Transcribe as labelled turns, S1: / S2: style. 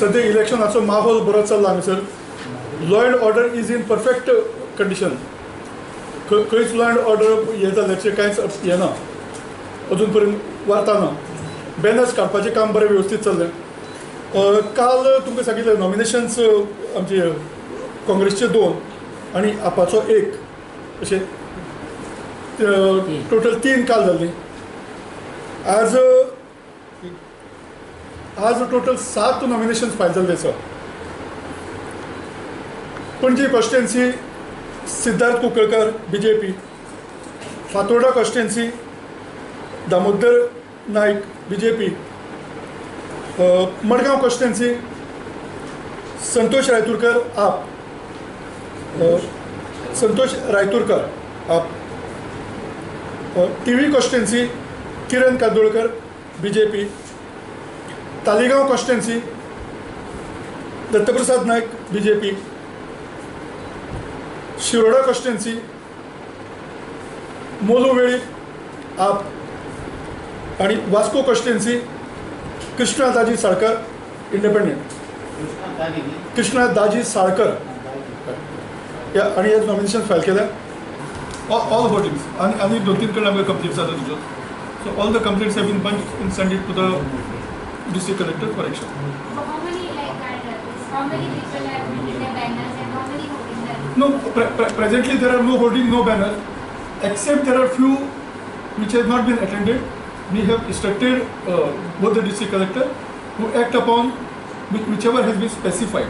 S1: सद्या इलेक्शनाचो माहोल बरो चल्ला हांगासर. Law and order is in perfect condition. खंयच लॉ एंड ऑर्डर हें जाल्याचें कांयच हें ना, अजून पर्यंत वार्ता ना. बॅनर्स काडपाचें काम बरें वेवस्थीत चल्लें. काल तुमकां सांगितलें नॉमिनेशन्स आमचे काँग्रेसचे 2 आनी आपाचो 1 अशें टोटल 3 काल जाल्ली. आज आज टोटल 7 नॉमिनेशन्स फायल जाल्ले आसा. Panaji constituency Siddharth Kunkalkar BJP, Fatorda constituency Damodar Naik BJP, Madgaon constituency Santosh Raiturkar AAP, Santosh Raiturkar AAP, Tivim constituency Kiran Kandolkar BJP, Taleigao constituency Dattaprasad Naik BJP, Shiroda constituency Molu Velip AAP आणि Vasco constituency Krishna Daji Salkar independent, Krishna Daji Salkar या. आणि हे nomination file केल्या. All hoardings आनी आनी 2-3 कडेन आमकां complete जाता तुजो. So all the complaints have been bunched and sent it to the district collector for action.
S2: So how many like are this? How many people have their banners and how many holdings are?
S1: No, presently there are no holding, no banner, except there are few which has not been attended. We have instructed both the district collector to act upon whichever has been specified.